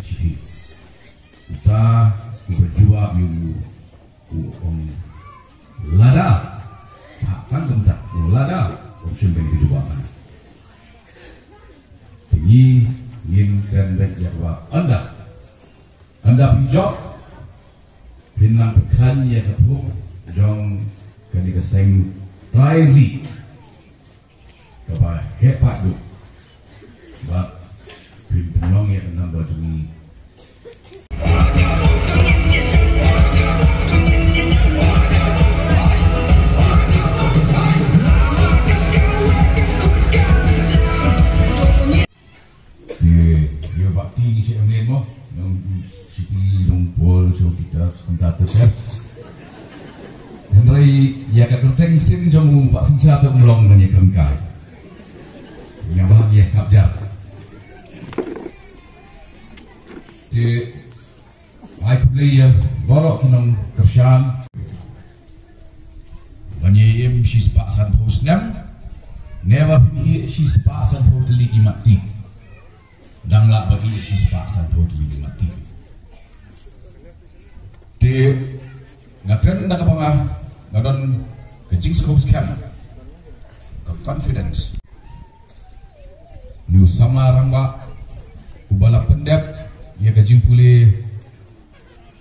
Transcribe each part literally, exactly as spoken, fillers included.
Shithi. Uta uba jubab ïa u, u ong lada. Ha, tang kumta, u ong lada. U ong shim beiñ ka jubab. Te ngi ngin kren beit ïa kaba ynda. Ynda phi jop, phin nang pynkhlaiñ ïa ka phuh jong kane ka seng trai ri kaba heh paid duh. Bad phin pynlong ïa ka number jong ngi. Te ïa ba ti ngi shem nen mo. Nang siti long pol so kita sebentar tu test. Hynrei ïa ka kyrteng sim jong u Bah Synshar te um long ban ïa kyrngkai. Ïa ba ïa sngap jar. Te ai khublei ïa baroh ki nongkyrshan. Ban ïa im shispah sanphew snem. Never phi shispah sanphew tylli ki mat ti. Dang lah ba ïa shispah sanphew tylli ki mat ti. Te nga kren da kaba nga, nga don ka jingsngewskhem, ka confidence. Ni u samla rangbah uba la pyndep ïa ka jingpule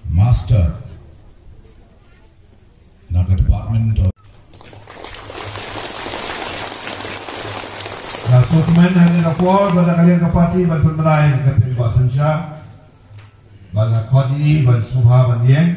master na ka department of. Nga sngewkmen ha kane ka por bad na ka liang ka party ban pynbna ïa ka kyrteng Bah Synshar. Bad nga khot ïa i ban sngewbha ban ïeng.